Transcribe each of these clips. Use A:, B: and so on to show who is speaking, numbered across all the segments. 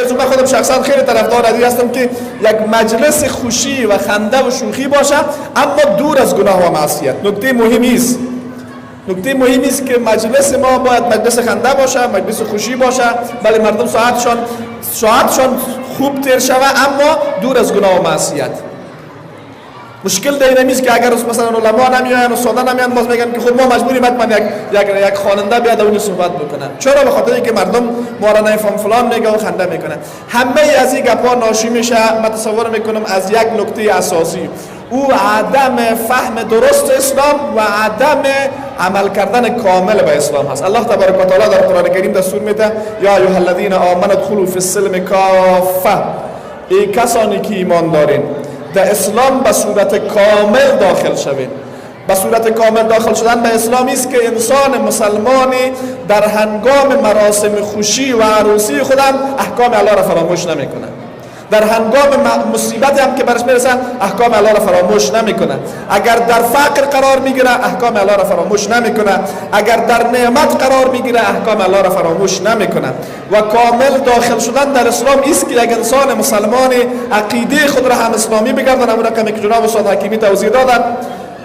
A: خاطر از من خودم شخصا خیلی طرفدار از هستم که یک مجلس خوشی و خنده و شوخی باشه، اما دور از گناه و معصیت. نکته مهمی است، نکته مهمی است که مجلس ما باید مجلس خنده باشه، مجلس خوشی باشه، ولی مردم ساعتشان خوب تیر شوه، اما دور از گناه و معصیت. مشکل در این است که اگر مثلا علما نمیاین و ساده نمیان، باز میگن که خب ما مجبوریم حتما یک یک یک خواننده بیاد اون صحبت بکنه. چرا؟ به خاطر اینکه مردم ما را نفهم فلان میگه و خنده میکنه. همه از این گپا ناشی میشه، من تصور میکنم، از یک نکته اساسی، او عدم فهم درست اسلام و عدم عمل کردن کامل به اسلام هست. الله تبارک و تعالی در قرآن کریم دستور میده: یا ایها الذین آمنوا ادخلوا فی السلم کافه. ای کسانی که ایمان دارین، در اسلام به صورت کامل داخل شوید. به صورت کامل داخل شدن به اسلام است که انسان مسلمانی در هنگام مراسم خوشی و عروسی خودم احکام الله را فراموش نمیکنه، در هنگام مصیبت هم که برش میرسه احکام الله را فراموش نمیکنه، اگر در فقر قرار میگیره احکام الله را فراموش نمیکنه، اگر در نعمت قرار میگیره احکام الله را فراموش نمیکنه. و کامل داخل شدن در اسلام است که یک انسان مسلمان عقیده خود را هم اسلامی بگردن، همون رقمی که جناب استاد حکیمی توضیح دادن،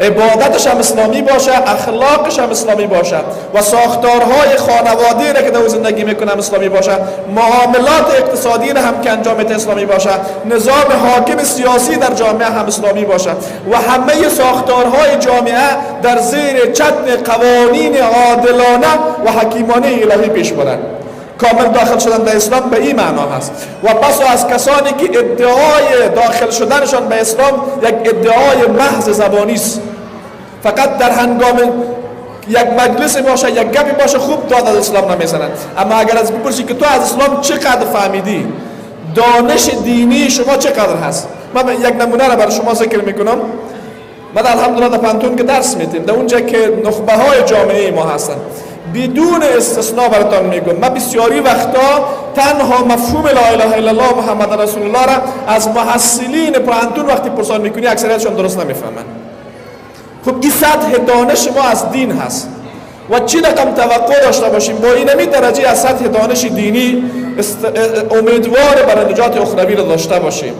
A: عبادتش هم اسلامی باشه، اخلاقش هم اسلامی باشه و ساختارهای خانواده را که در زندگی میکنه هم اسلامی باشه، معاملات اقتصادی را هم که انجام میده اسلامی باشه، نظام حاکم سیاسی در جامعه هم اسلامی باشه و همه ساختارهای جامعه در زیر چتر قوانین عادلانه و حکیمانه الهی پیش برند. کامل داخل شدن به اسلام به این معنا هست. و پس از کسانی که ادعای داخل شدنشان به اسلام یک ادعای محض زبانی است، فقط در هنگام یک مجلس باشه، یک گپی باشه، خوب داد از اسلام نمیزنند، اما اگر از بپرسی که تو از اسلام چقدر فهمیدی، دانش دینی شما چقدر هست، من یک نمونه را برای شما ذکر میکنم. من الحمدلله در پوهنتون که درس میتیم، در اونجا که نخبه های جامعه ما هستن، بدون استثناء براتان میگم، من بسیاری وقتا تنها مفهوم لا اله الا الله محمد رسول الله را از محصلین پوهنتون وقتی پرسان میکنی، اکثریتشان درست نمیفهمن. خب این سطح دانش ما از دین هست و چی رقم توقع داشته باشیم با اینمی درجه از سطح دانش دینی امیدوار برای نجات اخروی را داشته باشیم؟